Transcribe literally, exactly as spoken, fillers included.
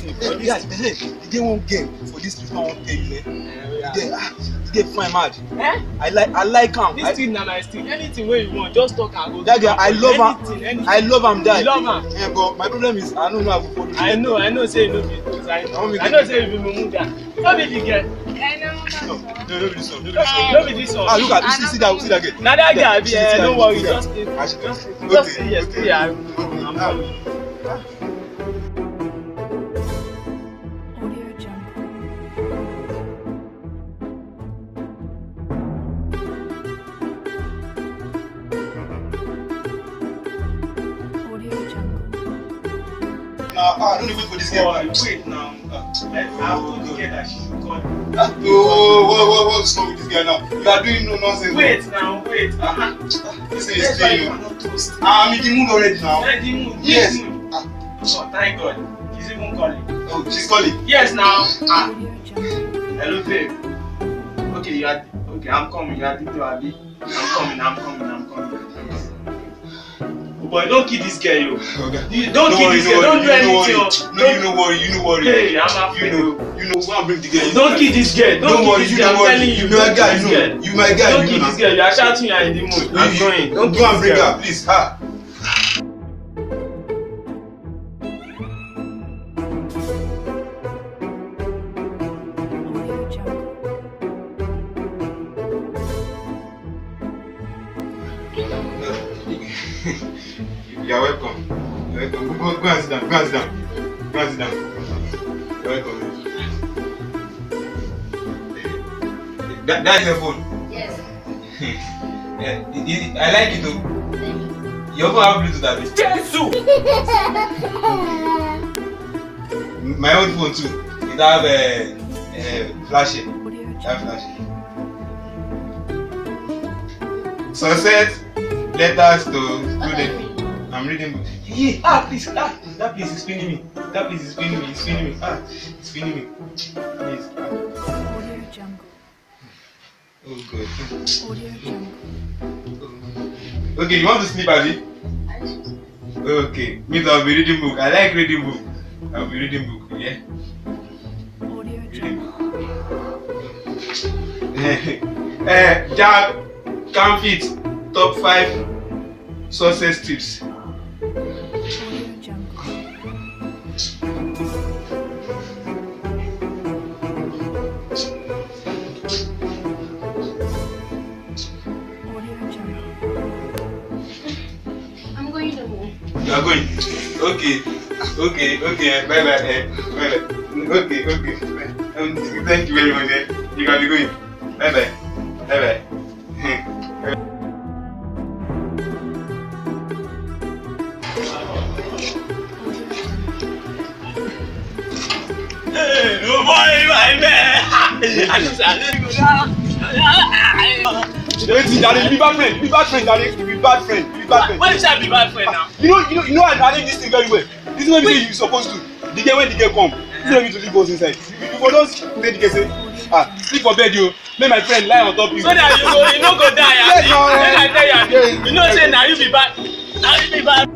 But this, guys, behave. E get one girl for this place I wan tell you, eh? Yeah. E dey, ah, e dey fine mad. Eh? I like, I like am. This I thing na my thing. Anything wey you want, just talk and go. That girl, I love am. Anything, anything. I love am, die. You love am? Yeah, but my problem is, I don't know how to follow. I know, I know say you no be. I know, I know say you be mumu guy. No be the girl. No, no, no be this one. No be this one. No be this one. Ah, look at, see, see that, see that girl. Na that girl, abi, eh, no worry. Just stay. Just stay. Just stay here, stay here. I'm coming. Audio Jungle. Audio Jungle. Nah, ah, I don't wait for this girl. Boy, wait now. Ah, I have told the girl that she should call. Ah, oh, what, what, what's wrong with this girl now? You are doing no nonsense. Wait now, wait. Ah, ah, this is strange. Ah, I'm in the mood already now. You're in the mood. Yes. Which mood? Ah. Oh, thank God. She's even calling. Oh, she's calling. Yes, now. Ah. Hello, babe. Okay, you are, okay, I'm coming. You are busy, abi? I'm coming, I'm coming, I'm coming. Oh boy, don't kill this girl, yo. Okay. You don't kill this girl, don't do anything. No, you no worry, you no worry. Hey, I'm happy. You know, you know, go and bring the girl. Don't kill this girl, don't kill this girl. I'm telling you, you my guy, you my guy. Don't kill this girl. You are shouting, you are in the mood. I'm going. Don't kill this girl. Go and bring her, please. Ah. You're welcome. You're welcome. Go, go, go and sit down. Go and sit down. Go and sit down. You're welcome. That, that's your phone. Yes. Yeah, it, it, I like it though. You also have Bluetooth, abi? Jesus! My own phone too. It have a, uh, uh, flashing. It have flashing. Success letters to student. I'm reading book. Yeah, ah, please, ah, that place is spinning me. That place is spinning me. It's spinning me. Ah, it's spinning me. Please. Ah. Oh God. Okay, you want to sleep, abi? Okay, me too, I'll be reading book. I like reading book. I'll be reading book, yeah? Reading book. Eh, Jack Canfield, top five success tips. I'm going to move. You are going? Okay. Okay, okay. Bye bye. Eh. Bye bye. Okay, okay. Um, thank you very much. Eh. You can be going. Bye bye. Bye bye. Hey, oh boy, my man. I just, I just, Wetin, Jare? Be bad friend, be bad friend, Jare, be bad friend, be bad friend. Why you say I be bad friend now? You know, you know, you know, I arrange this thing very well. This is what you suppose do. The girl, when the girl come, you don't need to leave us inside. You, you go just tell the girl say, ah, sleep for bed, yo. Make my friend lie on top you. So that you go, you no go die. Yes, abi? No. Make I tell you, abi? Yes. You know say na you be bad. Na you be bad.